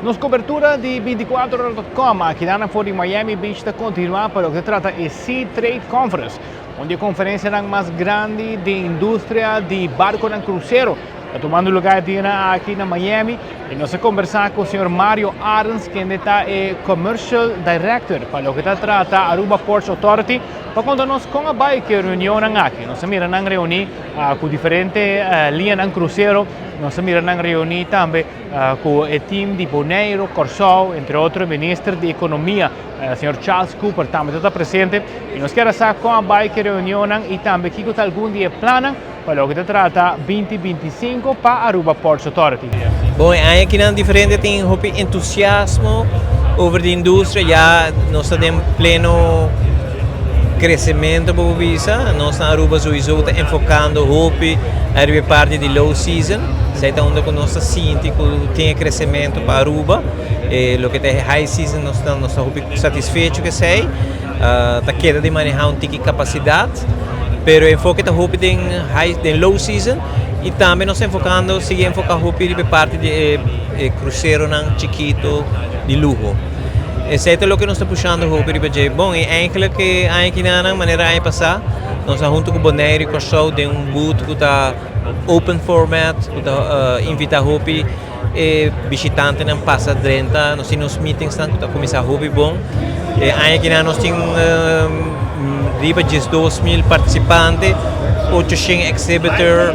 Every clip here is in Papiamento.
Nos cobertura di 24ora.com aki na for di Miami Beach ta continua pa loke ta trata e Seatrade Conference, un di e conferencianan mas grandi di industria di barconan crucero. Ta tumando lugar e dianan aki na Miami y nos a conversa cu señor Mario Arends, kende ta e Commercial Director pa loke ta trata Aruba Ports Authority, pa conta nos con a bay cu e reunionnan aki. Nos a mira nan reuni cu diferente liñanan crucero, nos a mira nan reuni tambe cu e team di Boneiro, Corsou, entre otro. Minister di Economia, señor Charles Cooper, tambe ta presente y nos kier sa con a bay cu e reunionnan y tambe kico ta algun di e plannan pa loke ta trata 2025 pa Aruba Ports Authority. Bon, aki na diferente tin hopi entusiasmo over di industria, ya nos ta den pleno crecemento pa bisa. Nos na Aruba sowieso ta enfocando hopi riba parti di low season. Esey ta unda cu nos ta sinti cu tin crecemento pa Aruba. Loke ta high season nos ta hopi satisfecho cu esey. Ta keda di maneha un tiki capacidad, pero enfoke ta hopi den high, den low season y tambe nos ta enfocando, sigui enfoca hopi riba parti di cruceronan chikito di luho. Esey ta loke nos ta pushando hopi riba dje. Bon, y eigenlijk aki na manera aña pasa, nos hunto cu Bonaire y Corsou den un booth cu ta open format, cu ta invita hopi bishitantenan pasa drenta, nos tin meetings nan cu ta cuminsa hopi bon. Aki nos tin riba 12 mil participante, 800 exhibitor,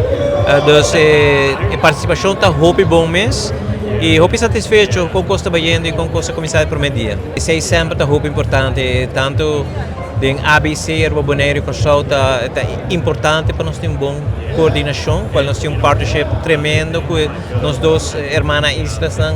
dus e participacion ta hopi bon mes. Y hopi satisfecho cu cos ta bayendo y cu cos a cuminsa e prome dia. Esey semper ta hopi importante, tanto den ABC, Aruba, Bonaire y Corsou ta importante pa nos tin un bon coordinacion, cual nos tin un partnership tremendo cu nos dos hermana islanan.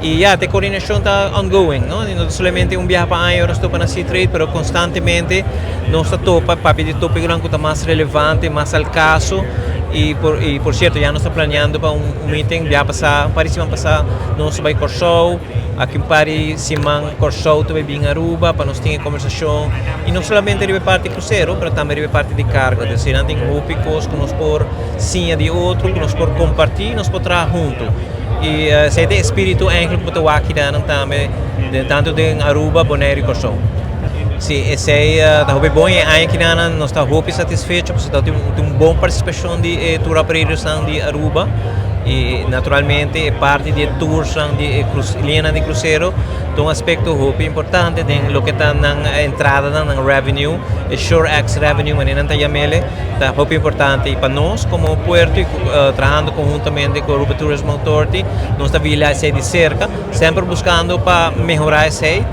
Y ya, e coordinacion ta ongoing, no? Y no solamente un biaha pa aña nos topa na Seatrade, pero constantemente nos ta topa, papia di topiconan cu ta mas relevante, mas al caso. Y por cierto, ya nos ta planeando pa un meeting, ya pasa, un par di siman pasa, nos a bay Corsou, aki un par di siman Corsou tambe bin Aruba, pa nos tin conversacion. Y no solamente di parti crucero, pero tambe di parti di carga. Dus tin hopi cos cu nos por siña di otro, cu nos por comparti, nos por traha hunto. Y esey ta e spirito eigenlijk cu ta aki tambe, tanto di Aruba, Bonaire y Corsou. Si, esey ta hopi bon y aki nos ta hopi satisfecho, pasobra tin un bon participacion di tour operators di Aruba y naturalmente e parti di tours di linea di crucero ta un aspecto hopi importante den loke ta na entrada na revenue, e shore ex revenue, manera nan ta yam'e, ta hopi importante y pa nos como puerto, trahando conhuntamente cu Aruba Tourism Authority, nos ta vigila esey di cerca, semper buscando pa mehora esey,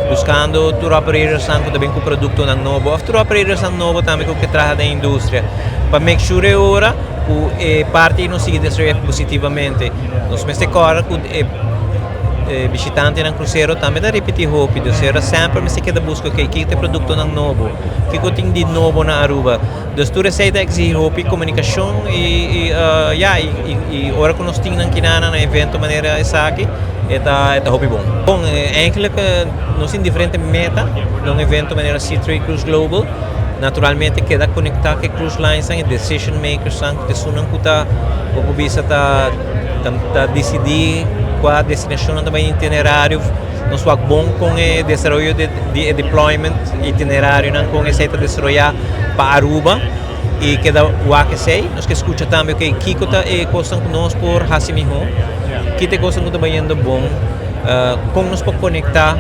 buscando tour operators cu tambe cu producto nobo, of tour operators nobo tambe cu ta traha den industria, pa make sure ora cu e parti nos sigui desaroya positivamente. Nos mester corda cu e bishitantenan crucero tambe ta ripiti hopi, dus era semper mester keda busca kico ta productonan nobo, kico tin di nobo na Aruba. Dus tur esey ta exige hopi comunicacion y ja, y ora cu nos tin akinan na evento manera esaki, ta hopi bon. Bon, eigenlijk nos tin diferente meta den un evento manera Seatrade Cruise Global. Naturalmente keda conecta cu cruise lines y decision makers cu esunnan cu ta como bisa ta dicidi cua destinacion tambe itinerario. Nos wak bon cu e desaroyo di deployment itinerario nan cu esey ta desaroya pa Aruba y keda wak esey. Nos kier scucha tambe, okay, kico ta e cos cu nos por haci miho, kico ta cos cu ta bayendo bon, con nos por conecta,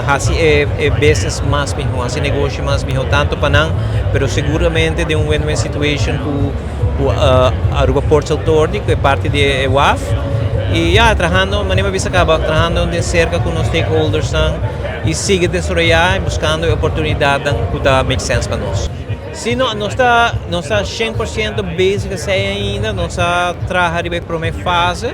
haci e business mas miho, haci negoshi mas miho, tanto pa nan, pero seguramente den un win-win situation cu Aruba Ports Authority, cu ta parti di waf. Y ja, trahando, manera bisa caba, trahando di cerca cu nos stakeholders y sigui desaroya y buscando oportunidad cu ta make sense pa nos. Si, no, no ta 100% basic esey ainda, nos ta traha riba e prome fase,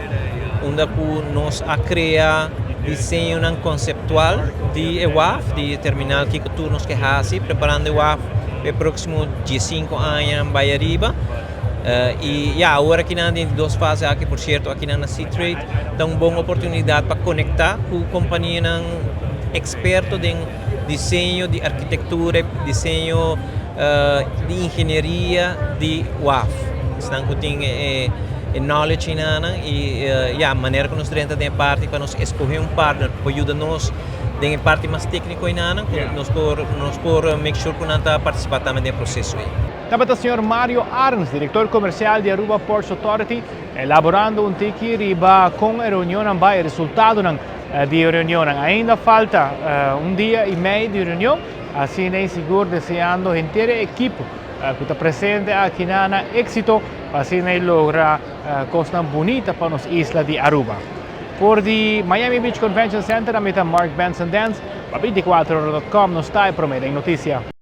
unda cu nos a crea diseño conceptual di waf, di terminal cu tur nos kier haci, preparando waf pa e proximo 15 aña bay ariba. Y ja, awor aki na dos fase aki, por cierto, aki na Seatrade, ta un bon oportunidad pa conecta cu compania experto den diseño di arkitectura, diseño di ingenieria di waf. Esnan cu tin E knowledge nan y ja, manera cu nos drenta den parti pa nos scoge un partner pa yuda nos den parti mas tecnico nan, nos por make sure cu nan ta participa tambe den e proceso ey. Tabata señor Mario Arns, director comercial di Aruba Ports Authority, elaborando un tiki riba con e reunion a bay, resultado di reunion. Ainda falta un dia y mey di reunion, asina sigur deseando henter e ekipo cu ta presente aki na exito, asina logra cos bunita pa nos isla di Aruba. For di Miami Beach Convention Center, ami ta Mark Benson Dance, pa 24ora.com, nos ta prome den noticia.